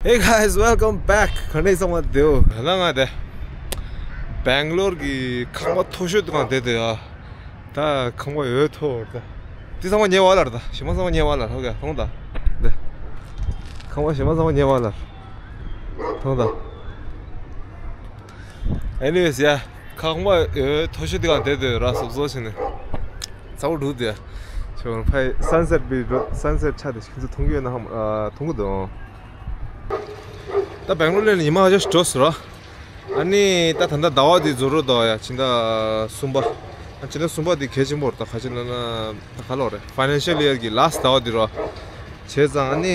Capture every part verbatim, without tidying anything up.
Hey guys, welcome back. ག་འདྲ་ཚང་མ་བདེ་པོ། ད་ང་དེ་སྦེང་ལོར་གྱི་ཁང་པ་མཐོ་ཤོས་དུ་གང་དེ་དེ་ཡ། ད་ཁང་པ་ཡོད་མཐོ་བར་ད། དེ་ཚང་མ་ཉེ་བ་ལར་ད། ཞི་མ་ཚང་མ་ཉེ་བ་ལར། ཧོ་ག་མཐོང་ད། དེ་ཁང་པ་ཞི་མ་ཚང་མ་ཉེ་བ་ལར་མཐོང་ད། Anyways, yeah. ཁང་པ་ཡོད་མཐོ་ཤོས་དེ་གང་དེ་དེ་ར་སོབ་སོབ་བྱས་ནས། ཚ་བོ་འགྲོ་དེ། ཁྱོད་ཕའི་sunset བི་འགྲོ། sunset ཆ་དེ་ཁྱོད་ཚོ་མཐོང་གི་ཡོད་ན་ཧམ། ཨ། མཐོང་གི་འདུག་ད་སྦེང་ལོར་ལ་ཉི་མ་ཁ་ཤས་འགྲོ་ཟེར་ར། ཨ་ནི་ད་ད་ལྟ་ཟླ་བ་འདི་རྫོགས་རོགས་འདུག་ཡ། ཕྱི་ཟླ་གསུམ་པ། ཨ། ཕྱི་ཟླ་གསུམ་པ་འདི་གལ་ཆེན་པོ་རེད། ད་ག་ཅི་ལབ་ན་ད་ག་ལབ་རེད། financial year གི་last ཟླ་བ་འདི་རོ། བྱས་ཙང་ཨ་ནི་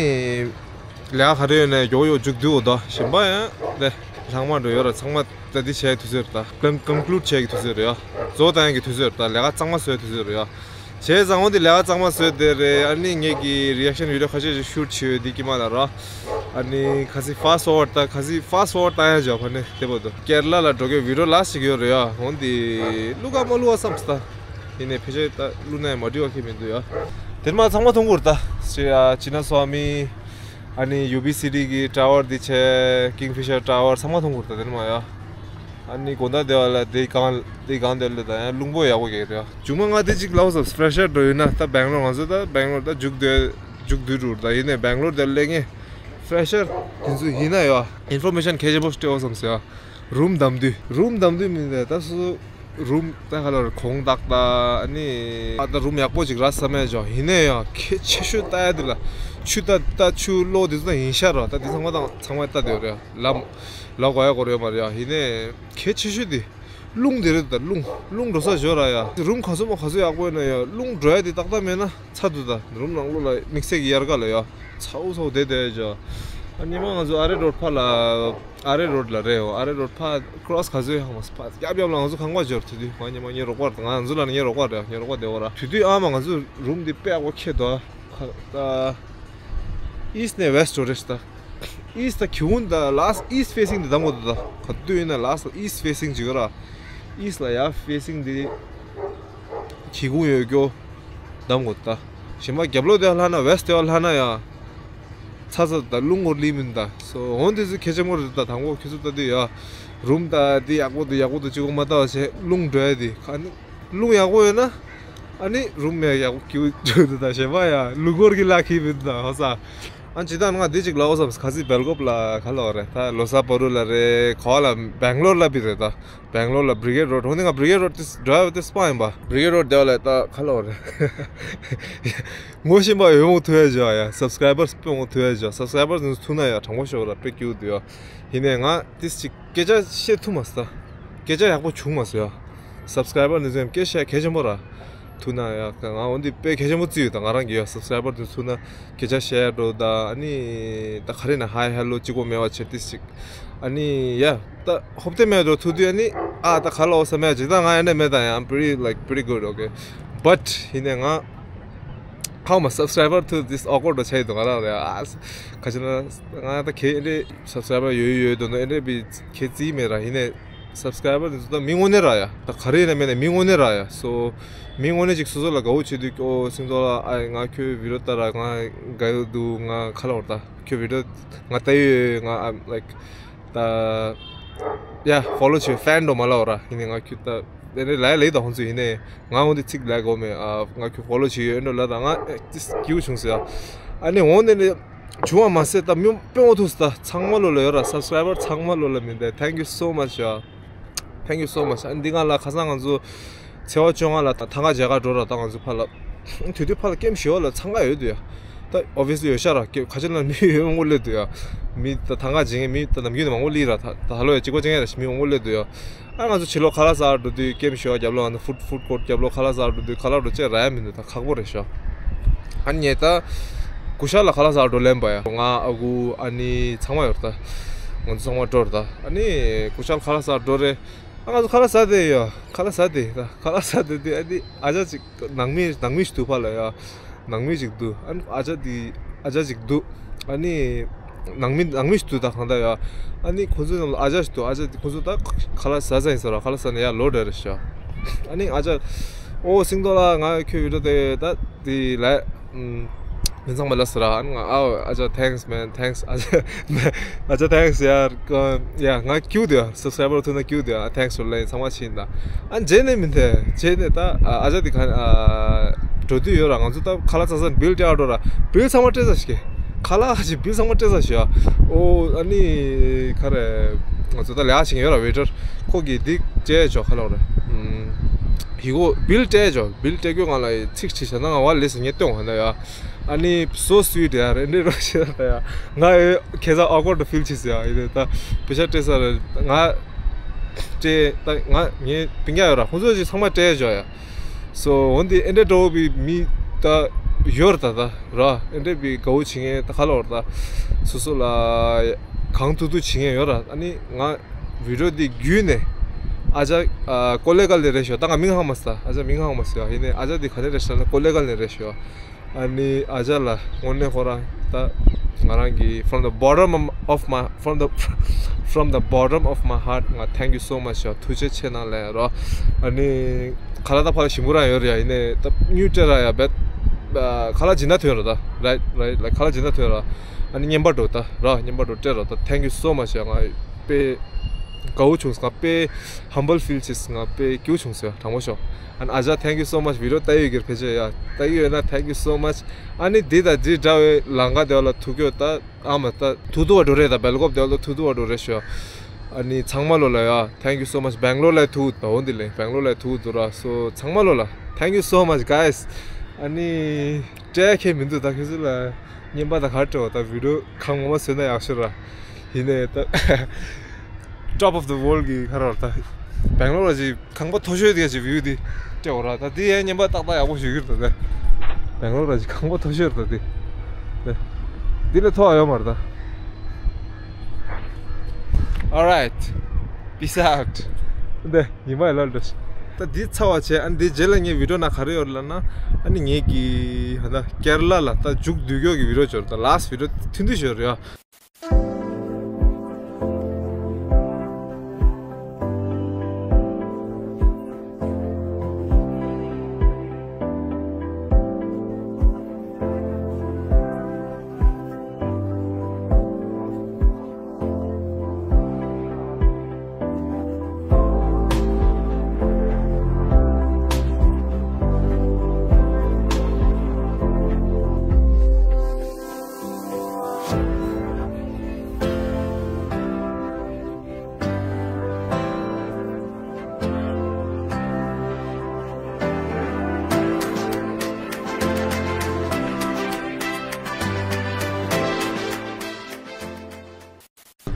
ལས་ཀ་ག་རེ་ཡོད་ན་མགྱོགས་མགྱོགས་མཇུག་བསྡུ་འོ་ད། གཞན་པ་ཡང་དེ་ལྷག་མ་འགྲོ་ཡོད་ར། ཚང་མ་ད་འདི་བྱས་དུས་ཚོད་རེད་ད། ཀོན་ཀོན་ཀླུཌ་བྱས་ཀྱི་དུས་ཚོད་རེད་ཡ། རྫོགས་བཏང་ཡག་གི་དུས་ཚོད་རེད་ད། ལས་ཀ་གཙང་མ་བཟོས་དུས་ཚོད་རེད་ཡ། བྱས་ཙང་འོ་འདི་ལས་ཀ་གཙང་མ་བཟོས་དེ་རེད། ཨ་ནི་ངེད་ཀྱི་རི་ཨེག་ཤན་བི་ཌི་ཡོ་ཁ་ཤས་ཤིག་ཤུཊ་བྱས་ཡོད་འདི་ཀྱི་མ་ལ་ར། ཨ་ནི་ཁ་སི་ཕཱ་སི་ཕོར་ཝརཌ་ད། ཁ་སི་ཕཱ་སི་ཕོར་ཝརཌ་ད་ཡ་ཇོ་ཕ་ནི་དེ་བོ་དུ་ཀེ་ར་ལ་ལ་འགྲོ་གི་བི་ཌི་ཡོ་ལ་སི་ཊི་ཞིག་ཡོད་རེད་ཡ། འོ་འདི་བླུག་ག་མ་བླུག་ག་བསམ་སི་ད། ཡིན་ནའི་ཕལ་ཆེར་ད་བླུག་ན་ཡང་མ་འགྲིག་པ་ཁྱད་མི་འདུག་ཡ། དེར་མ་ཚང་མ་མཐོང་གི་རེད་ད། ཅི་ཡ་ཅི་ན་སོ་མི། ཨ་ནི་ཡུ་བི་སི་ཊི་གི་ཊ་ཝར་འདི་བྱས། ཀིང་ཕི་ཤར་ཊ་ཝར་ཚང་མ་མཐོང་གི་རེད་ད། དེར་མ་ཡ། ཨ་ནི་དགོང་དག་དེ་བ་ལ་དེ་གང་དེ་གང་དེ་ལ་ད་ཡང་རླུང་བུ་ཡག་པོ་རྒྱག་རེད་ཡ། མཇུག་མ་ང་དེ་གཅིག་ལབ་བསམ། ཕེ་རེ་ཤར་འགྲོ་ཡོད་ན་ད་སྦེང་ལོར། ང་ཚོ་ད་སྦེང་ལོར་ད་མཇུག་བསྡུ་མཇུག་བསྡུ་འགྲོ་རེད་ད། ཡིན་ནའི་སྦེང་ལོར་དེ་སླེབས་མཁན་ཕེ་རེ་ཤར་དེ་ཚོ་ཡིན་ན་ཡ། ཨིན་ཕོར་མེ་ཤན་གལ་ཆེན་པོ་སྤྲད་བསམ་སོང་ཡ། རུམ་བདམས་དུས། རུམ་བདམས་དུས་མིན་ད་ད་སུ། རུམ་ད་ག་ལ་གོང་དག་ད། ཨ་ནི་ཨ་ད་རུམ་ཡག་པོ་ཅིག་རག་ས་མེད་ཅོ། ཡིན་ནའི་ཡང་གལ་ཆེ་ཤོས་ལྟ་ཡ་འདི་ལ་ཆུ་ད་ད་ཆུ་གློག་འདི་ཚོ་ད་ཡིན་ཤག་ར། ད་འདི་ཚང་མ་དང་ཚང་མ་ལྟ་དེ་རེད་ལ། ལ་གོ་ཡ་གོ་རེད་མ་རེད་ཡ། ཡིན་ནའི་གལ་ཆེ་ཤོས་འདི་རླུང་འདི་རེད། ད་རླུང་རླུང་འགྲོ་ས་ཞོ་ར་ཡ། རུམ་ག་ཚོད་མ་ག་ཚོད་ཡག་པོ་ཡིན་ན་ཡ་རླུང་འགྲོ་ཡ་འདི་ཏག་ཏག་མེད་ན། ཚ་འདུག་ད། རུམ་ནང་ལོགས་ལ་དམིགས་བསལ་གྱི་དབྱར་ཁ་ལ་ཡ། ཚ་བོ་ཚ་བོ་བསྡད་བསྡད་ཡ་ཅོ། ཨ་ཉི་མ་ང་ཚོ་ཨ་རེ་རོཌ་ཕར་ལ། ཨ་རེ་རོཌ་ལ་རེད་འོ། ཨ་རེ་རོཌ་ཕར་ཀོ་རོ་སི་ག་ཚོད་ཡང་མ་ཕར་ཡབ་ཡབ་ལ་ང་ཚོ་ཁང་པ་འབྱོར་དུས་དུས་ང་ཉི་མ་ངའི་རོགས་པ་རེད། ང་ཚོ་ལ་ངའི་རོགས་པ་རེད། ངའི་རོགས་པ་བསྡད་འོ་ར། དུས་དུས་ཨ་མ་ང་ཚོ་རུམ་འདི་དཔེ་ཡག་པོ་ཁེལ་འདུག་ཨ། ད་ཨིསཊ་ནས་ཝེསཊ་འགྲོ་རེད་ད། ཨིསཊ་ད་གི་ཧུན་ད་ལ་སི་ཊི་ཨིསཊ་ཕེ་སིང་འདི་བདམས་དགོས་འདུག་ད། ག་དུས་ཡིན་ན་ལ་སི་ཊི་ཨིསཊ་ཕེ་སིང་ཅིག་ཡོད་ར། ཨིསཊ་ལ་ཡ་ཕེ་སིང་འདི་གི་ཧུན་ཡོད་རྒྱུ་བདམས་དགོས་འདུག་ད། གཞན་པ་རྒྱབ་ལོགས་དེ་ལྷག་ན་ཝེསཊ་དེ་ལྷག་ན་ཡ། ཚ་ཚ་ད་རླུང་འོར་ལི་མིན་ད། སོ་འོན་ཏེ་ཚོ་གལ་ཆེན་པོ་རེད་ད། དང་པོ་ཁྱོད་ཚོ་ལྟ་དུས་ཡ། རུམ་ད་འདི་ཡག་པོ་འདུག་ཡག་པོ་འདུག་ཅིག་གོ་མ་ལྟ་བ་བྱས་རླུང་འགྲོ་ཡ་འདི་ག་ནི། རླུང་ཡག་པོ་ཡོད་ན། ཨ་ནི་རུམ་ཡང་ཡག་པོ་སྐྱིད་པོ་འདུག་ད། གཞན་པ་ཡ་རླུང་འཁོར་གྱི་ལག་ཁྱེར་མི་འདུག་ད་ཧོ་ས། ཨ་ཇི་ལྟར་ང་འདི་ཅིག་ལབ་བསམ། ཁ་སི་སྦེལ་ཀོབ་ལ་ག་ལབ་རེད་ད། ལོ་ས་པ་རུ་ལ་རེད། ག་བ་ལ་སྦེང་ལོར་ལ་བི་རེད་ད། སྦེང་ལོར་ལ་བི་རི་གེཌ་རོཌ། འོ་ནི་ང་བི་རི་གེཌ་རོཌ་དེ་ཌ་རའེ་བར་དེ་སྤང་ཡིན་པ། བི་རི་གེཌ་རོཌ་དེ་བ་ལ་ད་ག་ལབ་རེད། ངོ་ཤེས་པ་ཡོད་མོ་ཐུ་ཡ་ཇོ་ཡ། སབ་སི་ཀ་རའི་བར་སྤེལ་མོ་ཐུ་ཡ་ཇོ། སབ་སི་ཀ་རའི་བར་ཐུ་ན་ཡ་དྲང་པོ་ཤོད་ར་དཔེ་སྐྱིད་པོ་འདུག་ཡ། ཡིན་ནའི་ང་ཏིས་ཅིག་སྐད་ཆ་བཤད་ཐུབ་མ་སོང་། སྐད་ཆ་ཡག་པོ་བྱུང་མ་སོང་ཡ། སབ་སི་ཀ་རའི་བར་འདི་ཚོ་ཡང་སྐད་ཆ་གལ་ཆེན་པོ་ར། ཐུག་ན་ཡ་ང་འོ་འདི་དཔེ་གལ་ཆེན་པོ་བརྩི་ཡོད་ད། ང་རང་གི་ཡ་སབ་སི་ཀ་རའི་བར་འདི་ཚོ་ཐུག་ན་སྐད་ཆ་བཤད་འགྲོ་ད། ཨ་ནི་ད་ག་རེ་ན་ཧའི་ཧེ་ལོ་གཅིག་པོ་མེད་པ་བྱེད་ཏིས་ཅིག་ཨ་ནི་ཡ་ད་ཧོབ་ཏེ་མེད་འགྲོ་ཐུག་དུས་ཨ་ནི་ཨ་ད་ག་ལ་འོ་ས་མེད་ཇི་ད་ང་ཡ་ནས་མེད་ད་ཡ། I'm pretty, like, pretty good, okay, but ཡིན་ནའི་ང་ཧའོ་མ་སབ་སི་ཀ་རའི་བར་ཐུག་ཏིས་ཨོག་ཝརཌ་ཆགས་ཡོད་ད། ང་རང་རེད་ཨ། ག་ཅི་ན་ང་ད་གལ་ཨེ་འདྲས་སབ་སི་ཀ་རའི་བར་ཡོད་ཡོད་དོ་ནོ་ཨེ་འདྲས་བི་གལ་བརྩི་མེད་ར། ཡིན་ནའི་སབ་སི་ཀ་རའི་བར་འདི་ཚོ་ད་མི་དངོས་གནས་ར་ཡ། ད་ག་རེ་ཡིན་ན་མེད་ན་མི་དངོས་གནས་ར་ཡ། སོ་མི་དངོས་གནས་ཅིག་སོ་སོ་ལ་དགའ་བོ་བྱེད་དུས་ཨོ་སིང་ཏོ་ལ་ཨ་ང་ཁྱོད་བི་ཌི་ཡོ་ལྟ་ར། ང་དགའ་ཡོད་འདུག་ང་ག་ལབ་ར་ད། ཁྱོད་བི་ཌི་ཡོ་ང་ལྟ་ཡོད། ང་I'm like ད་ཡ་ཕོ་ལོ་བྱེད་ཕེན་འགྲོ་མ་ལབ་ར། ཡིན་ནའི་ང་ཁྱོད་ད་དེ་ནས་ལ་ལས་ད་ཧོན་ཚུ་ཡིན་ནའི་ང་འོ་འདི་ཚིག་ལ་གོ་མེད་ཨ། ང་ཁྱོད་ཕོ་ལོ་བྱེད་ཡོད་ཨེ་འགྲོ་ལ་ད་ང་ཨེ་ཏིས་སྐྱིད་པོ་བྱུང་སོང་ཡ། ཨ་ནི་འོ་འདི་ནས་བྱུང་བ་མ་ཟད་ད་མི་དཔེ་འོ་ཐུག་སོང་ད། ཚང་མ་ལོ་ལ་ཡོད་ར། སབ་སི་ཀ་རའི་བར་ཚང་མ་ལོ་ལ་མིན་ད། Thank you so much ཡ། Thank you so much. ཨ་འདི་ང་ལ་ཁ་སང་ང་ཚོ་ཚེས་པ་བཅོ་ལྔ་ལ་ཐང་ག་མཇལ་ག་འགྲོ་ར། ད་ང་ཚོ་ཕར་ལ་དུས་དུས་ཕར་ལ་ཀེམ་ཞི་བ་ལ་འཚང་ཁ་ཡོད་དུ་ཡ། ད་ཨོ་བི་ཡས་ལི་ཡོད་ཤག་ར། ཀེམ་ཁ་ཆེ་ལ་མི་ཡོད་མང་པོ་སླེབས་དུ་ཡ། མི་ད་ཐང་ག་མཇལ་མཁན་མི་ད་ནམ་རྒྱུན་ནས་མང་པོ་སླེབས་ར། ད་ད་ལོ་ཡ་གཅིག་པ་གཅིག་རྐྱང་ར་མི་མང་པོ་སླེབས་དུ་ཡ། ཨ་ང་ཚོ་ཕྱི་ལོགས་ཁ་ལག་ཟ་འགྲོ་དུས་ཀེམ་ཞི་བ་རྒྱབ་ལོགས་ཨ་ནི་ཧྥུཌ་ཧྥུཌ་ཀོརཊ་རྒྱབ་ལོགས་ཁ་ལག་ཟ་འགྲོ་དུས་ཁ་ལག་འགྲོ་ཅེས་རག་ཡ་མི་འདུག་ད་ཁག་པོ་རེད་ཤག་ཨ་ནི་ད་སྐུ་ཤ་ལ་ཁ་ལག་ཟ་འགྲོ་ལེན་པ་ཡ། ང་ཨ་ཁུ་ཨ་ནི་ཚང་མ་ཡོད་རེད་ད། ང་ཚོ་ཚང་མ་འགྲོ་རེད་ད། ཨ་ནི་སྐུ་ཤ་ལ་ཁ་ལག་ཟ་འགྲོ་རེད། ཨ་ང་ཚོ་ཁ་ལག་ཟ་དེ་ཡོད། ཁ་ལག་ཟ་དེ་ད་ཁ་ལག་ཟ་དེ་དུས་ཨ་ནི་ཨ་ཅག་ཅིག་ནང་མི་ནང་མི་ཞིག་འདུག་ཕར་ལ་ཡ། ནང་མི་ཅིག་འདུག་ཨ་ནི་ཨ་ཅག་དེ་ཨ་ཅག་ཅིག་འདུག་ཨ་ནི་ནང་མི་ནང་མི་ཞིག་འདུག་ད་གང་ལྟར་ཡ། ཨ་ནི་ཁོ་ཚོའི་ནང་ལ་ཨ་ཅག་ཞིག་འདུག་ཨ་ཅག་དེ་ཁོ་ཚོ་ད་ཁ་ལག་ཟ་ཟ་ཡིན་ཟེར་བ། ཁ་ལག་ཟ་ནས་ཡར་ལོག་འགྲོ་རེད་ཤག་ཨ་ནི་ཨ་ཅག་ཨོ་སིང་ཏོ་ལ་ང་ཁྱོད་བི་ཌི་ཡོ་དེ་ད་དེ་ལ་ཨམ། མི་ཚང་མ་ལ་ཟེར་ར། ཨ་ནི་ང་ཨའོ་ཨ་ཅག་thanks man, thanks ཨ་ཅག་ཨ་ཅག thanks ཡར། ཡ་ང་ཀིའུ་དེ་subscriber ཐུག་ན་ཀིའུ་དེ thanks for ལན་ཚང་མ་ཕྱིན་ད། ཨ་རྗེས་ནས་མི་འདེ་རྗེས་ནས་ད་ཨ་ཅག་དེ་ག་འགྲོ་དུས་ཡོད་ར། ང་ཚོ་ད་ཁ་ལག་ཚ་ཚ་བིལ་སྤྲད་ཨ་འགྲོ་ར། བིལ་ཚང་མ་སྤྲད་ས་ཞིག་གི་ཁ་ལག་ཅིག་བིལ་ཚང་མ་སྤྲད་ས་ཞིག་ཨ། ཨོ་ཨ་ནི་ག་རེ་ང་ཚོ་ད་ལས་ཨ་ཞིག་ཡོད་ར། waiter ཁོ་གིས་འདི་སྤྲད་ཆོག་ཁ་ལག་རེ། ཡི་གོ་བིལ་སྤྲད་ཆོག་བིལ་སྤྲད་རྒྱུ་ང་ལ་ཚིག་ཁྲིད་བྱས་ན་ང་བ་ལས་སུ་ངས་སྟོན་འོང་ན་ཡ། ཨ་ནི་so sweet ཡ་རེད་འདྲེ་རོགས་བྱེད་ད་ཡ། ང་ཨེ་ཁེ་ས་awkward feel བྱེད་ཟེར་ཡ་ཡིན་ད། པེ་ཤ་སྤྲད་ས་རེད་ང་སྤྲད་ད། ང་ངའི་སྤུན་ཀྱག་ཡོད་ར། ཁོང་ཚོ་ཅིག་ཚང་མ་སྤྲད་ཆོག་ཡ། so འོན་ཏེ་ཨེ་འདྲེ་འདྲ་བོ་བི་མི་ད་ཡོད་ར་ད་ད་ར། ཨེ་འདྲེ་བི་དགའ་བོ་བྱེད་མཁན་ད་ཁ་ལོ་ར་ད། སོ་སོ་ལ་གང་ཐུབ་ཐུབ་བྱེད་མཁན་ཡོད་ར། ཨ་ནི་ང་video འདི་བརྒྱུད་ནས་ཨ་ཅག་ཨ་ཀོ་ལེ་གལ་ནས་རེད་ཤོག་ད་ང་མིང་ཧང་མ་སི་ད། ཨ་ཅག་མིང་ཧང་མ་སི་ཡ། ཡིན་ནས་ཨ་ཅག་འདི་ག་ནས་རེད་ཤག་ན་ཀོ་ལེ་གལ་ནས་རེད་ཤོག་ཨ་ནི་ཨ་ཅག་ལ་དངོས་གནས་ཁོ་རང་ད་ང་རང་གི་from the bottom of my, from the, from the bottom of my heart ང་thank you so much ཡ། ཐུགས་རྗེ་ཆེ་གནང་ལེ་རོ། ཨ་ནི་ཁ་ལག་ད་ཕར་ཞིམ་པོ་རང་ཡོད་རེད་ཡ། ཡིན་ནས་ད་དངུལ་སྤྲད་ར་ཡ་བེད་ཁ་ལག་སྦྱིན་བདག་ཐོན་ར་ད། right, right, like ཁ་ལག་སྦྱིན་བདག་ཐོན་ར། ཨ་ནི་རྔན་པ་འགྲོ་ད་ར། རྔན་པ་འགྲོ་སྤྲད་ར་ད། thank you so much ཡ། ང་དཔེ་དགའ་བོ་བྱུང་སོང་། ང་དཔེ་humble feel བྱས་སོང་། ང་དཔེ་སྐྱིད་བྱུང་སོང་ཡ། དྲང་པོ་ཤོག་ཨ་ནི་ཨ་ཅག་thank you so much video ལྟ་ཡོད་གིར་ཕེབས་ཆེ་ཡ། ལྟ་གི་ཡོད་ན་thank you so much ཨ་ནི་འདི་དང་འདི་འདྲ་བའི་ལང་ཀ་དེ་བ་ལ་ཐུག་ཡོད་ད། ཨ་མ་ད་ཐུག་ཐུག་བ་འགྲོ་རེད་ད། སྦེལ་ཀོབ་དེ་བ་ལ་ཐུག་ཐུག་བ་འགྲོ་རེད་ཤོག་ཨ་ནི་ཚང་མ་ལོ་ལ་ཡ་thank you so much བེང་ལོར་ལ་ཐུག་ད། འོ་འདི་ལས་བེང་ལོར་ལ་ཐུག་འདུག་ར། so ཚང་མ་ལོ་ལ་thank you so much guys ཨ་ནི་སྤྲད་ཁྱད་མི་འདུག་ད་ཁྱོད་ཚོ་ལ་རྔན་པ་ད་ག་སྤྲད་བ་ད། video གང་ངོ་མ་བཟོས་ན་ཡག་ཤོས་ར། ཡིན་ནས་ད་top of the world གི་ག་རེ་ད་བེང་ལོར་ལ་ཅིག་ཁང་པ་མཐོ་ཤོས་དེ་ཅིག་view དེ་སྤྲད་འོ་ར། ད་དེ་ཡང་རྔན་པ་ཏག་ཏག་ཡག་པོ་ཞིག་གྱུར་ད། ད་བེང་ལོར་ལ་ཅིག་ཁང་པ་མཐོ་ཤོས་ད་དེ། ད་དེ་ལས་མཐོ་བ་ཡོད་མ་རེད་ད། Alright, peace out. འདི་ཉི་མ་ཡི་ལ་འགྲོ་ཤི། ད་འདི་ཚར་བ་བྱས། ཨ་ནི་འདི་རྗེས་ལ་ངའི་video ནང་ག་རེ་ཡོད་ལབ་ན། ཨ་ནི་ངེད་ཀྱི་ཧ་ད་ཀེར་ལ་ལ་ད་མཇུག་བསྡུ་སྐྱོར་གྱི་video ཅིག་ཡོད་རེད་ད། last video ཐུང་ཐུང་ཞིག་ཡོད་རེད་ཡ།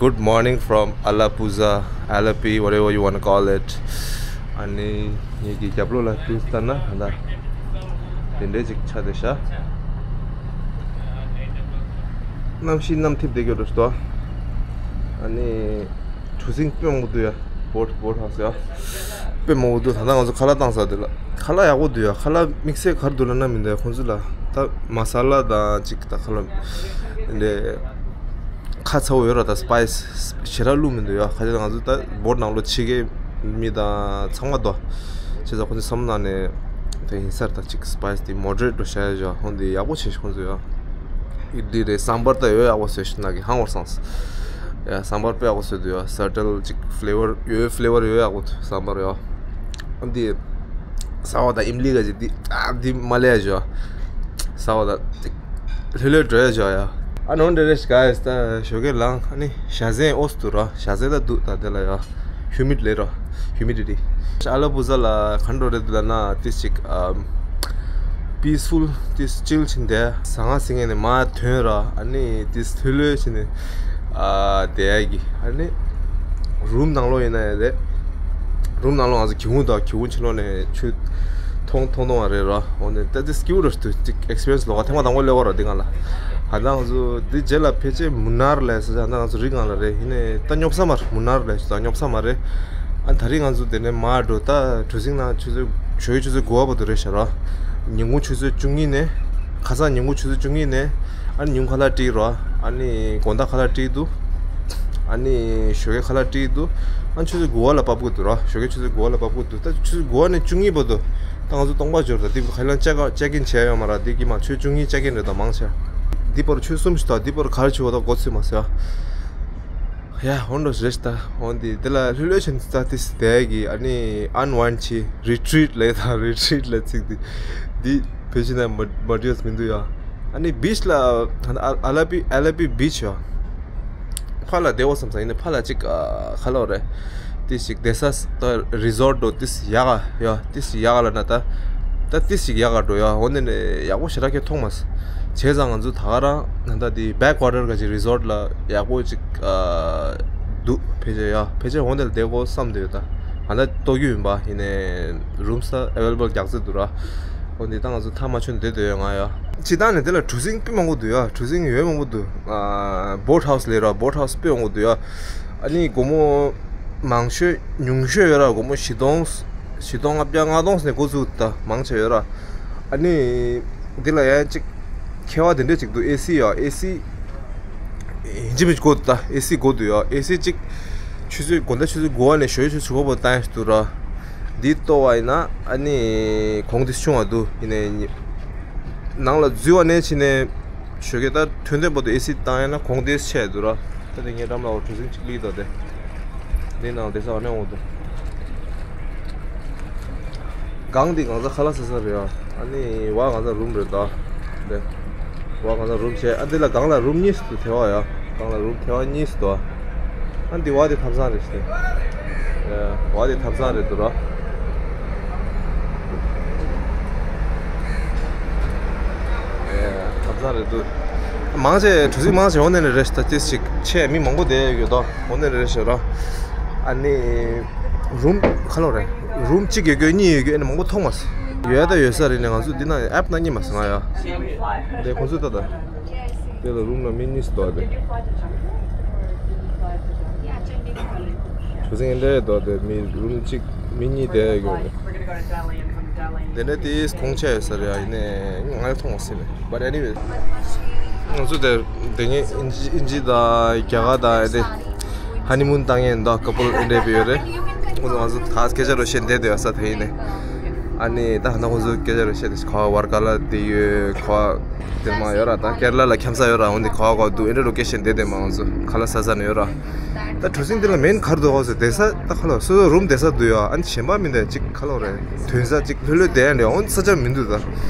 Good morning from Alappuzha, Alleppey, whatever you wanna call it. ཨ་ནི་ངེད་ཀྱི་རྒྱབ་ལོགས་ལ་view ལྟ་ན་ད་དེ་འདྲའི་ཅིག་ཆགས་བསྡད་ཤག་གནམ་གཤིས་གནམ་འཐིབས་བསྡད་ཀྱི་འདུག་ཏོ། ཨ་ནི་གྲུ་གཟིངས་དཔེ་མང་པོ་འདུག་ཡ། boat, boat house ཡ། དཔེ་མང་པོ་འདུག་ད་ལྟ་ང་ཚོ་ཁ་ལག་བཏང་ས་དེ་ལ། ཁ་ལག་ཡག་པོ་འདུག་ཡ། ཁ་ལག་དམིགས་བསལ་ག་རེ་འདུག་ལབ་ན་མི་འདུག་ཡ། ཁོང་ཚོ་ལ་ད་མ་ས་ལ་དང་ཅིག་ད་ཁ་ལག་འདི་ཁ་ཚ་པོ་ཡོད་ར། ད་spice ཞེ་དྲག་བླུགས་མི་འདུག་ཡ། ཁ་ཅིག་ང་ཚོ་ད་boat ནང་ལོགས་ཕྱི་རྒྱལ་མི་དང་ཚང་མ་འདུག་བྱས་ཙང་ཁོང་ཚོ་བསམ་བློ་ནང་ནས་དེ་ཡིན་ས་རེད། ད་ཅིག་spice དེ་moderate འགྲོ་བྱ་ཡ་བྱ། ཧོན་དེ་ཡག་པོ་བྱས་ཤག་ཁོང་ཚོ་ཡ། ཨིཌ་ལི་རེད། སམ་བར་ད་ཡོད་ཡག་པོ་བཟོས་ཤག་ནང་གི་ཧང་བར་སངས། ཡ་སམ་བར་དཔེ་ཡག་པོ་བཟོས་འདུག་ཡ། subtle ཅིག་flavor ཡོད། flavor ཡོད་ཡག་པོ་འདུག་སམ་བར་ཡ། འདི་ཟ་བ་དང་ཨིམ་ལི་ག་ཅིག་འདི་ཨ་འདི་མ་ལས་ཡ་ཞོ། ཟ་བ་དང་ཅིག་ལྷོད་ལྷོད་འགྲོ་ཡ་ཞོ་ཡ། ཨ་ནོན་ཌེ་རེ་ཤི་ག་ཡ་ད་ཞོ་གེ་ལང་ཨ་ནི་ཞ་ཟན་ཨོས་འདུག་ར། ཞ་ཟན་ད་འདུག་ད་དེ་ལ་ཡ། humid ལེ་ར། humidity ཨ་ལ་པུ་ཛ་ལ་ག་འདྲ་རེད་ལབ་ན་ཏིས་ཅིག་ཨམ་peaceful ཏིས་chill བྱས་ནས་ཟ་ང་ཟིང་ངེ་ནས་མ་ཐོན་ར། ཨ་ནི་ཏིས་ལྷོད་ལྷོད་བྱས་ནས་ཨ་བསྡད་ཡ་གི། ཨ་ནི་རུམ་ནང་ལོགས་ཡིན་ན་ཡང་རེད། རུམ་ནང་ལོགས་ང་ཚོ་གི་ཧུང་དང་གི་ཧུང་ཕྱི་ལོགས་ནས་ཆུ་མཐོང་མཐོང་མཐོང་བ་རེད་ར། འོ་ནས་ད་ཏིས་སྐྱིད་པོ་ར་ཏིས་ཅིག་experience ལོག་ག་ཐེངས་མ་དང་པོ་སླེབས་པ་ར་འདི་སྒང་ལ། ད་ལྟ་ང་ཚོ་འདི་རྗེས་ལ་ཕལ་ཆེར་མུ་ནར་ལ་ཟེར། ད་ལྟ་ང་ཚོ་རི་སྒང་ལ་རེད། ཡིན་ནའི་ད་སྙོབ་ས་མ་རེད། མུ་ནར་ལ་ཟེར་ད་སྙོབ་ས་མ་རེད། ཨ་ད་རིང་ང་ཚོ་དེ་ནས་མར་འགྲོ། ད་གྲུ་གཟིངས་ནང་ཆུ་ཚོད་ཞོགས་ཀྱི་ཆུ་ཚོད་དགུ་པ་བར་དུ་རེད་ཤག་ར། ཉིན་གུང་ཆུ་ཚོད་བཅུ་གཉིས་ནས། ཁ་སང་ཉིན་གུང་ཆུ་ཚོད་བཅུ་གཉིས་ནས། ཨ་ནི་ཉིན་གུང་ཁ་ལག་སྤྲད་ར། ཨ་ནི་དགོང་དག་ཁ་ལག་སྤྲད་འདུག་ཨ་ནི་ཞོགས་ཀས་ཁ་ལག་སྤྲད་འདུག་ཨ་ནི་ཆུ་ཚོད་དགུ་པ་ལ་བབས་ཀྱི་འདུག་ར། ཞོགས་ཀས་ཆུ་ཚོད་དགུ་པ་ལ་བབས་ཀྱི་འདུག་ད་ཆུ་ཚོད་དགུ་པ་ནས་བཅུ་གཉིས་བར་དུ་ ད་ང་ཚོ་སྟོང་པ་འབྱོར་ད་འདི་ཁ་ལན་ཅེག་ཅེག་ཨིན་བྱས་ཡོད་མ་ར། འདི་གི་མ་ཆོས་བཅུ་གཉིས་ཅེག་ཨིན་རེད་ད་མང་ཆེ། འདི་པར་ཆོས་གསུམ་ཞིག་ད་འདི་པར་གར་ཆུ་བ་ད་འགོ་ཚུད་མ་ཟེར། ཡ་ཧོན་རོ་རེད་ད། ཧོན་འདི་དེ་ལ་ལྷོད་ལྷོད་བྱས་ནས་ད་ཏིས་དེ་གི་ཨ་ནི་ཨན་ཝན་ཆི་རི་ཊི་རིཊ་ལས་ད་རི་ཊི་རིཊ་ལ་ཚིག་འདི་འདི་བོད་ཕྱི་ན་མ་མ་བྲིས་མི་འདུག་ཡ། ཨ་ནི་བིཆ་ལ་ཨ་ལ་པི་ཨ་ལ་པི་བིཆ་ཡ། ཕ་ལ་བདེ་བོ་བསམ་ས་ཡིན་ན་ཕ་ལ་ཅིག་ཨ་ཁ་ལོ་རེད། ཏི་ཞིག་བདེ་ས་ད་རི་ཟོར་ཊ་འདྲ་ཏི་ཡག་ག་ཡོད། ཏི་ཡག་ག་ལ་ན་ད་ད་ཏི་ཞིག་ཡག་ག་འགྲོ་ཡ། འོ་ནས་ནས་ཡག་པོ་ཞེ་དྲག་ཁྱེད་མཐོང་མ་སོང་། བྱས་ཙང་ང་ཚོ་ད་ག་རང་ད་ལྟ་དེ་བེག་ཝ་ཊར་ག་ཅིག་རི་ཟོར་ཊ་ལ་ཡག་པོ་ཅིག་ཨ་འདུག་ཕལ་ཆེར་ཡ། ཕལ་ཆེར་འོ་ནས་བསྡད་དགོས་བསམ་འདོད་ད། ང་ད་ལྟོགས་རྒྱུ་ཡིན་པ་ཡིན་ནས་རུམ་ས་ཨེ་ཝེ་ལེ་བལ་རྒྱག་རྩིས་འདུག་ར། འོ་འདི་ད་ང་ཚོ་ཐག་མ་ཆོད་ནས་བསྡད་སྡོད་ཡོད་ང་ཡ། སྤྱིར་བཏང་ནས་དེ་ལ་གྲུ་གཟིངས་དཔེ་མང་པོ་འདུག་ཡ། གྲུ་གཟིངས་ཡོད་མང་པོ་འདུག་ཨ་བོ་ཊི་ཧའུ་སི་ལས་ར་བོ་ཊི་ཧའུ་སི་དཔེ་མང་པོ་འདུག་ཡ། ཨ་ནི་སྒོར་མོ་མང་ཤོས་ཉུང་ཤོས་ཡོད་ར། སྒོར་མོ་བཞི་སྟོང་བཞི་སྟོང་ལྔ་བརྒྱ་ལྔ་སྟོང་ནས་འགོ་བཙུགས་ད་མང་ཆེ་ཡོད་ར། ཨ་ནི་འདི་ལ་ཡང་ཅིག་ཁྱད་པར་དེ་འདྲས་ཅིག་འདུག་ཨེ་སི་ཡ་ཨེ་སི་ཡིན་གཅིག་མིན་གཅིག་དགོས་འདུག་ད། ཨེ་སི་དགོས་འདུག་ཡ། ཨེ་སི་ཅིག་ཆུ་ཚོད་དགོང་དག་ཆུ་ཚོད་དགུ་པ་ནས་ཞོགས་ཀྱི་ཆུ་ཚོད་དྲུག་པ་བར་བཏང་ཡ་ཞིག་འདུག་ར། འདི་ལྟོ་བ་ཡིན་ན་ཨ་ནི་གོང་དེ་ཆུང་བ་འདུག་ཡིན་ནའི་ནང་ལ་འཛུལ་བ་ནས་ཕྱིན་ནས་ཞོགས་ཀྱི་ད་ཐོན་ཐོན་བར་དུ་ཨེ་སི་བཏང་ཡ་ན་གོང་དེ་ཆེ་འདུག་ར། ད་དེ་ངའི་འགྲམ་ལ་འོ་གྲུ་གཟིངས་གཅིག་ལུས་འདུག་དེ། འདི་ནང་དེ་ས་བ་ནས་འོང་འདུག་སྒང་འདི་གང་ས་ཁ་ལག་ཟ་ས་རེད་ཨ། ཨ་ནི་བ་གང་ས་རུམ་རེད་ད། དེ་བ་གང་ས་རུམ་བྱས་ཨ། འདི་ལ་སྒང་ལ་རུམ་གཉིས་སུ་ཐེ་བ་ཡ། སྒང་ལ་རུམ་ཐེ་བ་གཉིས་སུ་འདུག་ཨ། འདི་བ་དེ་ཐབ་ཚང་རེད་ཤག་ཨེ། བ་དེ་ཐབ་ཚང་རེད་འདུག་ར། ཨེ། ཐབ་ཚང་རེད་འདུག་མང་ཆེ་གྲུ་གཟིངས་མང་ཆེ་འོ་ནས་རེད་ཤག་ད་ཏིས་ཅིག་ཆེ་མི་མང་པོ་བསྡད་ཡོད་དོ། འོ་ནས་རེད་ཤག་ར། ཨ་ནི་རུམ་ཁ་ལོ་རེད། རུམ་གཅིག་ཡོད་རྒྱུ་གཉིས་ཡོད་རྒྱུ་ཨ་ནི་མང་པོ་མཐོང་མ་སོང་། ཡོད་ད་ཡོད་ས་རེད་ནས་ང་ཚོ་འདི་ན་ཨེབ་ན་རྙེད་མ་སོང་ང་ཡ། འདི་ཁོང་ཚོ་ད་ད། དེ་ལ་རུམ་ལ་མི་གཉིས་སུ་འདུག་སྟེ། གྲུ་གཟིངས་འདྲ་འདུག་སྟེ་མི་རུམ་གཅིག་མི་གཉིས་བསྡད་ཡོད་རེད། དེ་འདྲ་དེ་གོང་ཆེ་ཡོད་ས་རེད་ཡ། ཡིན་ནའི་ང་ལ་མཐོང་མ་སོང་ནས། But anyway། ང་ཚོ་དེར་དེ་ངས་ཨིན་ཇི་ཨིན་ཇི་དང་རྒྱ་གར་དང་དེ་ཧ་ནི་མུན་བཏང་མཁན་འདུག་ཁ་པལ་འདྲ་པོ་ཡོད་རེད། ང་ཚོ་ང་ཚོ་ད་སྐད་ཆ་རོ་བཤད་བསྡད་འདུག་ཡ་ས་དེ་ཡིན་ནའི། ཨ་ནི་ད་ཧ་ན་ཁོང་ཚོ་སྐད་ཆ་རོ་བཤད་དེ་ག་བར་ག་ལ་དེ་ཡོད་ག་དེར་མ་ཡོད་ར། ད་ཀེར་ལ་ལ་འཁྱམ་ས་ཡོད་ར། འོན་ཏེ་ག་བ་ག་བ་འདུག་ཨེ་འདྲ་ལོ་ཀེ་ཤན་དེ་དེ་མ་ང་ཚོ་ཁ་ལག་ཟ་ས་ནས་ཡོད་ར། ད་གྲུ་གཟིངས་དེ་ལ་མེན་གར་འདུག་ཧོ་ཟེར་བསྡད་ས་ད་ཁ་ལོ་སོ་སོ་རུམ་བསྡད་ས་འདུག་ཡ། ཨ་ནི་གཞན་པ་མི་འདུག་ཅིག་ཁ་ལོ་རེད་ཐོན་ས་ཅིག་ལྷོད་ལྷོད་བསྡད་ཡ་འདྲ་འོན་ས་ཆ་མི་འདུག་ད་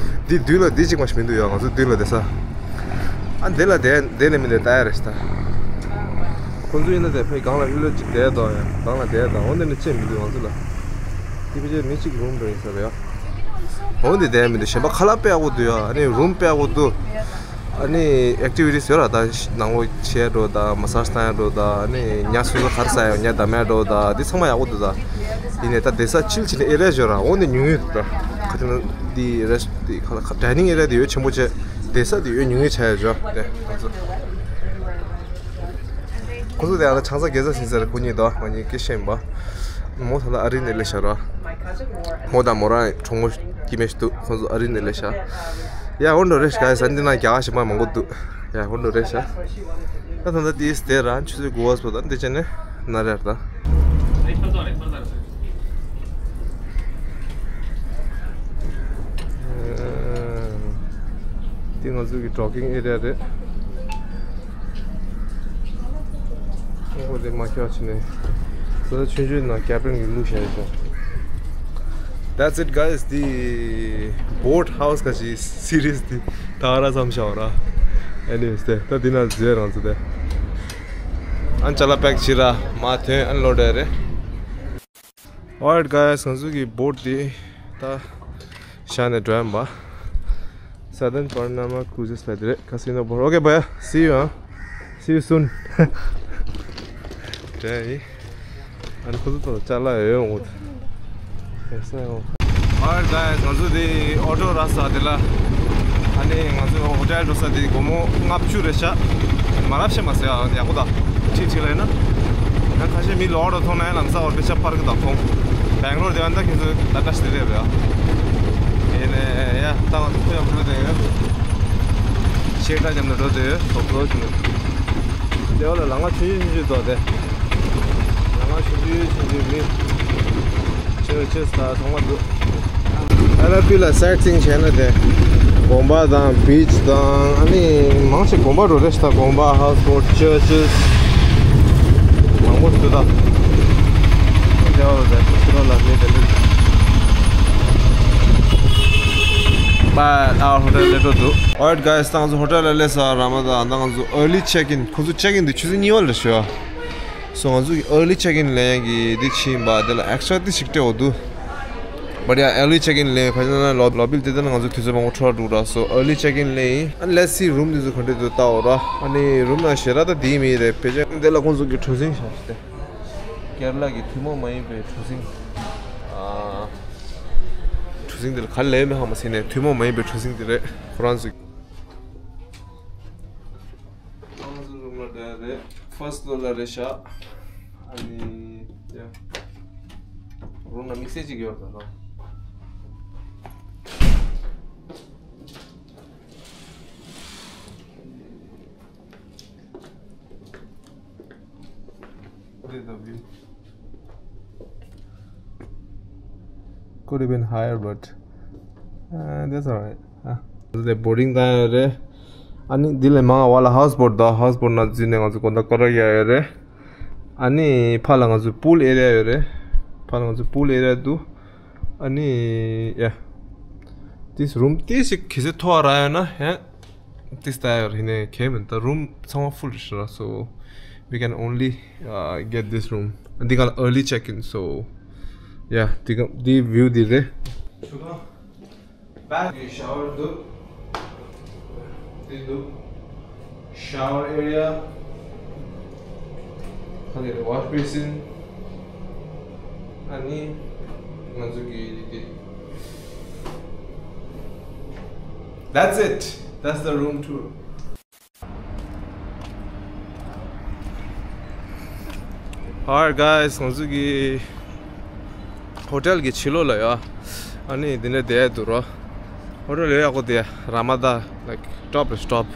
འདི་མདུན་ལ་འདི་གཅིག་མ་ཞིག་མི་འདུག་ཡ། ང་ཚོ་མདུན་ལ་བསྡད་ས་ཨ་འདི་ལ་བསྡད་བསྡད་ནས་མི་འདུག་ད་ཡ་རེད་ཤག་ད་ཁོང་ཚོ་ཡིན་ན་དེ་ཕའི་སྒང་ལ་ལྷོད་ལྷོད་ཅིག་བསྡད་དོ་ཡ། སྒང་ལ་བསྡད་དང་འོན་ཏེ་ནི་ཅིག་མི་འདུག་ང་ཚོ་ལ་དེ་ཕལ་ཆེར་མི་གཅིག་རུམ་འདྲ་ཡིན་ས་རེད་ཡ། འོན་ཏེ་བསྡད་མི་འདུག་གཞན་པ་ཁ་ལག་དཔེ་ཡག་པོ་འདུག་ཡ། ཨ་ནི་རུམ་དཔེ་ཡག་པོ་འདུག་ཨ་ནི་ཨེག་ཊི་བི་ཊི་ཡོད་ར། ད་ནང་ལོགས་བྱེད་འགྲོ་ད་མ་སཱ་ཇི་བཏང་འགྲོ་ད་ཨ་ནི་ཉ་སོ་སོ་གར་ས་ཡ་ཉ་ད་མེད་འགྲོ་ད་འདི་ཚང་མ་ཡག་པོ་འདུག་ད་ཡིན་ནའི་ད་བསྡད་ས་ཆིལ་བྱེད་ནི་ཨེ་རི་ཡ་ཡོད་ར། འོ་འདི་ཉུང་ཉུང་འདུག་ད་ཁ་ཐེ་ན་འདི་རེ་འདི་ཁ་ལ་ཁ་ཌའི་ནིང་ཨེ་རི་ཡ་འདི་ཡོད་ཆེན་པོ་བྱས་བསྡད་ས་འདི་ཡོད་ཉུང་ཉུང་བྱས་ཡོད་ཇོ་དེ་ང་ཚོ། ཁོ་ཚོ་དེ་ཨ་ད་ཆང་ས་དགེ་ས་ཟིན་ས་རེད། ཁོ་གཉིས་དོ་ང་གཉིས་སྐད་ཤེས་ཡིན་པ། མོ་ད་ལ་ཨ་རི་ནས་སླེབས་ཤག་ར། མོ་དང་མོ་རང་གྲོགས་མོ་སྐྱེ་དམན་ཞིག་འདུག་ཁོ་ཚོ་ཨ་རི་ནས་སླེབས་ཤག་ཡ་ཧོན་འགྲོ་རེད་ཤག་ཡ་ས་འདི་ན་རྒྱ་གར་ཞིག་མ་མང་པོ་འདུག་ཡ་ཧོན་འགྲོ་རེད་ཤག་ད་ད་ད་དེས་དེ་རང་ཆུ་ཚོད་དགུ་པ་སོ་ད་འདི་བྱས་ནས་ན་རེད་ད། འདི་ང་ཚོ་གི་ཌོག་གིང་ཨེ་རི་ཡ་རེད། ཨོ་དེ་མ་ཁྱོད་ཕྱིན་ནས་ས་ཆུང་ཆུང་ནང་ཀེ་བིན་གྱི་བླུགས་བཞག་ཡོད་ཀྱང་། That's it, guys. The boat house ག་ཅི་སི་རི་ཡས་དེ་ད་ར་ཙམ་བཞག་ར། Anyways དེ་ད་འདི་ན་ཟེར་རང་ཚོ་དེ་ཨན་ཅ་ལ་པེག་བྱེད་ར་མ་ཐོན་ཨན་ལོ་ཌ་རེད། Alright, guys, ང་ཚོ་གི་བོ་ཊི་འདི་ད་བཞག་ནས་འགྲོ་ཡ་ཡིན་པ། Southern Panama Cruises ལ་དེ་རེད། Casino Boat. Okay, bye. See you, huh? See you soon. འདྲ་ཡིན། ཨ་ནི་ཁོ་ཚོ་དང་ཅ་ལག་ཡོད་ཡོང་གོ། ཡོད་ས་ཡོང་། Alright, guys, ང་ཚོ་དེ་ཨོ་ཊོ་རག་ས་དེ་ལ། ཨ་ནི་ང་ཚོ་ཧོ་ཊེལ་འགྲོ་ས་དེ་སྒོར་མོ་ལྔ་བཅུ་རེད་ཤག་མ་རབས་ཤག་མ་ཟེར་ཡ་ཡག་པོ་ད། ཁྲིག་ཁྲིག་ལ་ཡིན་ན། ཡང་ཁ་ཤས་མི་ལོག་འགྲོ་མཐོང་ན་ཡང་ལམ་སང་བར་པེ་ཆ་པར་གི་དང་མཐོང་། སྦེང་ལོར་དེ་བ་ད་ཁྱེད་ཚོ་ད་ལྟ་ཞིག་དེ་རེད་བ། ཡིན་ནའི་ཡ་ད་ང་ཚོ་ཁོ་ཡང་འགྲོ་དེ་ཡོད། ཤེག་ད་མཉམ་དུ་འགྲོ་དེ་ཡོད། ཐོབ་ཐོབ་ཞིག་ནས། དེ་བ་ལ་ལམ་ཁ་ཆུང་ཆུང་ཆུང་ཆུང་འདུག་སྟེ། ལམ་ཁ་ཆུང་ཆུང་ཆུང་ཆུང་མི། ཆེ་བ་ཆེ་ས་ཚང་མ་འདུག་ཨ་ལ་པི་ལ་སའེཊ་སིང་བྱས་ན་དེ་དགོན་པ་དང་བིཆ་དང་ཨ་ནི་མང་ཆེ་དགོན་པ་འགྲོ་རེད་ཤག་དགོན་པ་ཧའུ་སི་བོཊ་ཅར་ཆི་མང་པོ་ཞིག་འདུག་ད། But our hotel later འདུག Alright guys, ད་ང་ཚོ་ཧོ་ཊེལ་ལ་སླེབས་ཚར་ར་མ་ད། ད་ང་ཚོ་early check in ཁོ་ཚོ་check in དེ་ཆུ་ཚོད་གཉིས་པ་ལ་རེད་ཤག So ང་ཚོ་གི་early check in ལེན་ཡག་གི་འདི་ཕྱིན་པ་དེ་ལ་extra ཏི་ཞིག་སྤྲད་འོ་འདུག But yeah, early check in ལེན་ཕ་ཆ་ན་ལོ་ལོ་བིལ་དེ་ལྟར་ན་ང་ཚོ་དུས་ཚོད་མང་པོ་འཕྲོ་བརླག་འགྲོ་ར། So early check in ལེན་ཡིན། And let's see room འདི་ཚོ་ག་འདྲ་འདུག་ལྟ་འོ་ར། ཨ་ནི་room ནང་ཞེ་དྲག་ད་བསྡད་མེད་རེད། ཕལ་ཆེར་འདི་ལ་ཁོང་ཚོ་གི་གྲུ་གཟིངས་ཤག་སྟེ། ཀེ་ར་ལ་གི་ཐུན་མོང་མ་ཡིན་པའི་གྲུ་གཟིངས། ཨ། གྲུ་གཟིངས་འདི་ལ་ག་ལས་མེད་ཧ་མ་སེ་ནས་ཐུན་མོང་མ་ཡིན་པའི་གྲུ་གཟིངས་འདི་རེད་ཁོ་རང་ཚོ། ང་ཚོ་རུམ་ལ་བསྡད་རེད། ཕར་སི་ཕློར་ལ་རེད་ཤག་ཨ་ནི་ཡ། རུམ་ལ་དམིགས་བསལ་ཅིག་ཡོད་རེད་ད། Could have been higher, but uh, that's alright. ཨ། འདི་བོར་ཌིང་བཏང་ཡོད་རེད། ཨ་ནི་འདི་ལས་མང་བ་ལ་ཧའུ་སི་བོཊ་དང་ཧའུ་སི་བོཊ་ནང་འཛུལ་ནས་ང་ཚོ་དགོང་དག་སྐོར་ར་རྒྱག་ཡོད་རེད། ཨ་ནི་ཕར་ལ་ང་ཚོ་པུལ་ཨེ་རི་ཡ་ཡོད་རེད། ཕར་ལ་ང་ཚོ་པུལ་ཨེ་རི་ཡ་འདུག་ཨ་ནི་ཡ། This room ཏིས་ཞིག་གལ་སྲིད་མཐོ་བ་རག་ཡོད་ན་ཡ། This time ཡིན་ནའི་གལ་མིན། ད་རུམ་ཚང་མ་ཕུལ་རེད་ཤག So we can only uh, get this room. འདི་ག་ལ་early check in so yeah འདི་ག་འདི་view འདི་རེད། Bath ཤ་ཝར་འདུག་འདི་འདུག Shower area. ཁ་ནས་wash basin. ཨ་ནི་ང་ཚོ་གི་འདི། That's it. That's the room tour. Alright guys, ང་ཚོ་གི་ཧོ་ཊེལ་གྱི་ཕྱི་ལོགས་ལ་ཡོད། ཨ་ནི་འདི་ནས་བསྡད་འདུག་རོ། ཧོ་ཊེལ་ཡོད་ཡག་པོ་དེ་ར་མ་ད། Like top is top.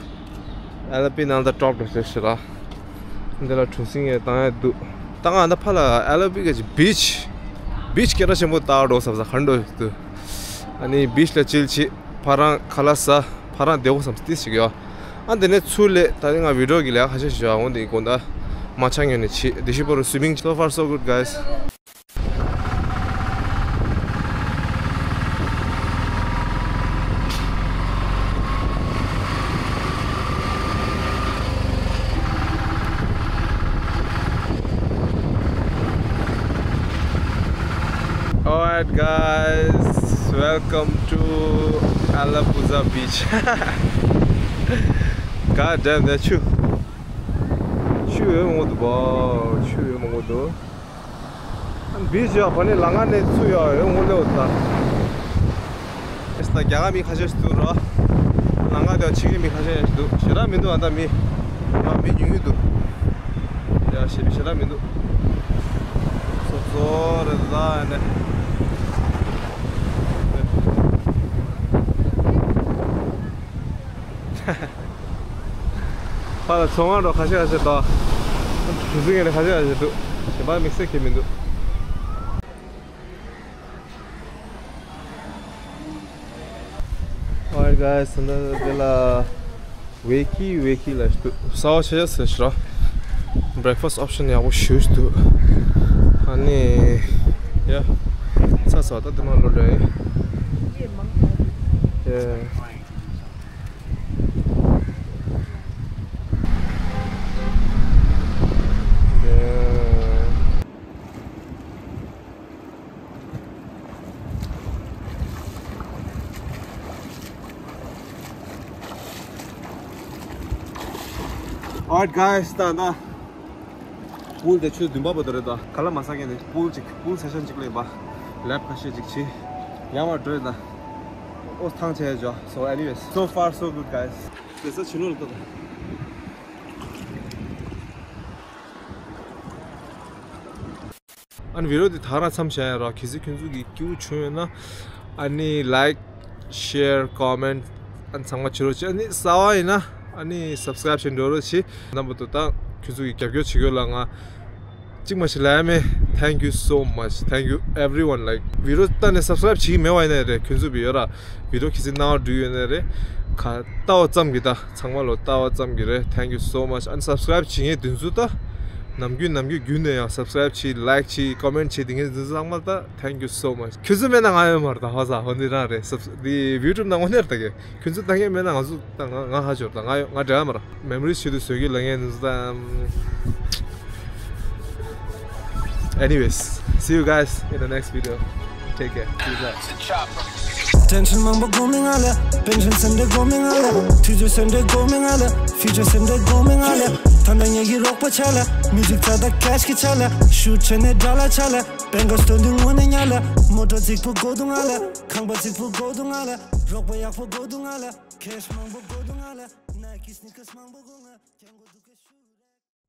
ཨ་ལ་པི་ནང་ད་top is ཤི་ར། འདི་ལ་གྲུ་གཟིངས་ཡས་བཏང་ཡས་འདུག་ད་ང་ད་ཕ་ལ་ཨ་ལ་པི་གི་བིཆ། བིཆ་སྐད་གྲགས་ཆེན་པོ་ལྟ་འགྲོ་བསམ་ས་ག་འགྲོ་འདུག་ཨ་ནི་བིཆ་ལ་ཅིལ་བྱེད། ཕ་རང་ཁ་ལག་ཟ། ཕ་རང་བདེ་པོ་བསམ་ས་ཏིས་ཞིག་ཡོད། ཨ་འདི་ནས་ཚུར་སླེབས། ད་ནི་ང་བི་ཌི་ཡོ་གི་ལས་ཁ་ཤས་ཤིག་བྱ་འོང་དེ་དགོང་དག་མ་ཆ་ངན་ནས་བྱེད། འདི་ཤི་པོ་རུ་swimming. So far so good guys. Alright guys, welcome to Alappuzha beach. God damn, that ཆུ། ཆུ་ཡོད་མང་པོ་འདུག་པ། ཆུ་ཡོད་མང་པོ་འདུག་བིཆ་ཡོད་པ་ནི་ལམ་ཁ་ནས་ཚུར་ཡོད་ཡོད་ངོ་ལེའོ་ད། ཨེ་ས་ད་རྒྱ་གར་མི་ཁ་ཤས་ཤིག་འདུག་རོ། ལམ་ཁ་དེ་ཕྱི་རྒྱལ་མི་ཁ་ཤས་ཤིག་འདུག་ཞེ་དྲག་མི་འདུག་ཨ་ད་མི། ཡ་མི་ཉུང་ཉུང་འདུག་ཡ་ཞེ་ཞེ་དྲག་མི་འདུག་སོ་སོ་རེད་ད་ཨ་ནི། ཕར་ལ་ཚོང་ཁང་འགྲོ་ཁ་ཤས་ཁ་ཤས་འདུག་གྲུ་གཟིངས་ཡས་ཁ་ཤས་ཁ་ཤས་འདུག་གཞན་པ་དམིགས་བསལ་གང་ཡང་མི་འདུག Alright guys, ད་ལྟ་འདི་ལ་ཝེ་ཁི་ཝེ་ཁི་ལ་འདུག་གསར་པ་ཆ་ཆ་ཟེར་ཤི་ར། Breakfast option ཡག་པོ་ཞེ་པོ་ཅིག་འདུག་ཨ་ནི་ཡ། ཚ་ཚ་ད་དེ་མ་ལོ་རེད། ཡ། Alright guys, ད་ད། པུལ་དེ་ཆུ་ཚོད་བདུན་པ་བར་དུ་རེད་ད། ཁ་ལག་མ་ཟ་མཁན་དེ་པུལ་ཅིག་པུལ་སེ་ཤན་ཅིག་ལ་ཡིན་པ། ལེབ་ཁ་ཤས་ཅིག་བྱེད། ཡར་མར་འགྲོ་ཡིན་ད། ཨོ་ཐང་ཆད་ཡ་འཇོག So anyways, so far so good guys. དེ་ས་ཕྱི་ལོགས་ལ་ལྟ་ད། ཨ་ནི་བི་ཌི་ཡོ་འདི་ད་རང་མཚམས་བཞག་ཡ་ར། གལ་སྲིད་ཁྱོད་ཚོ་གི་སྐྱིད་པོ་བྱུང་ཡོད་ན་ཨ་ནི་like, share, comment ཨ་ནི་ཚང་མ་བྱེད་རོགས་བྱེད། ཨ་ནི་གསར་པ་ཡིན་ན་ཨ་ནི་subscribe བྱེད་འགྲོ་རོགས་བྱེད། རྣམ་པ་ཚོ་ད་ཁྱོད་ཚོ་གི་རྒྱབ་སྐྱོར་བྱེད་དགོས་ལ་ང་གཅིག་མ་ཞིག་ལ་ཡ་མེད། Thank you so much, thank you everyone. Like, video ལྟ་ནས་subscribe བྱེད་ཀྱི་མེད་པ་ཡིན་ནའི་རེད། ཁྱོད་ཚོ་བི་ཡོད་ར། video ཁྱེད་ཚོའི་སྣང་བ་འགྲོ་ཡོད་ནའི་རེད། ཁ་ལྟ་བ་ཙམ་གྱིས་ད་ཚང་མ་ལོ་ལྟ་བ་ཙམ་གྱིས་རེད། Thank you so much. ཨན་subscribe བྱེད་མཁན་དེ་ཚོ་ད་ནམ་རྒྱུན་ནམ་རྒྱུན་རྒྱུན་ནས་ཡང་subscribe བྱེད། like བྱེད། comment བྱེད། དེ་ངས་འཛིན་ཚང་མ་ད་thank you so much. ཁྱོད་ཚོ་མེད་ན་ང་ཡོད་མ་རེད་ད། ཧོ་ས་ཧོ་འདི་རང་རེད། སབ་འདི་YouTube ནང་ངོ་ནས་ད་གི་ཁྱོད་ཚོ་ལྟ་མཁན་མེད་ན་ང་ཚོ་ད་ང་ང་ཧ་ཅོར་ད། ང་ཡོད། ང་འདྲ་མ་ར། memories བྱེད་དུ་བཟོས་ཀྱི་ལ་ངས་འཛིན་ཚང་། Anyways, see you guys in the next video. Take care. Peace out. Tension མང་པོ་སྒོམ་མི་ང་ལ། pension སེམས་འདྲེ་སྒོམ་མི་ང་ལ། དུས་ཚོད་སེམས་འདྲེ་སྒོམ་མི་ང་ལ། future སེམས་འདྲེ་སྒོམ་མི་ང་ལ། ད་ལྟ་ངེད་ཀྱི་རོགས་པ་ཆ་ལ། music རྩ་དང་cash གི་ཆ་ལ། shoot བྱས་ནས་དགྲ་ལ་ཆ་ལ། bank ག་སྟོན་དུས་དངོས་གནས་ཉ་ལ། མོ་ཊ་རྫིག་པོ་དགོས་འདུག་ང་ལ། ཁང་པ་རྫིག་པོ་དགོས་འདུག་ང་ལ། རོགས་པ་ཡག་པོ་དགོས་འདུག་ང་ལ། cash མང་པོ་དགོས་འདུག་ང་ལ། Nike sneakers མང་པོ་དགོས་ང་། སྐྱེ་འགོ་འདུག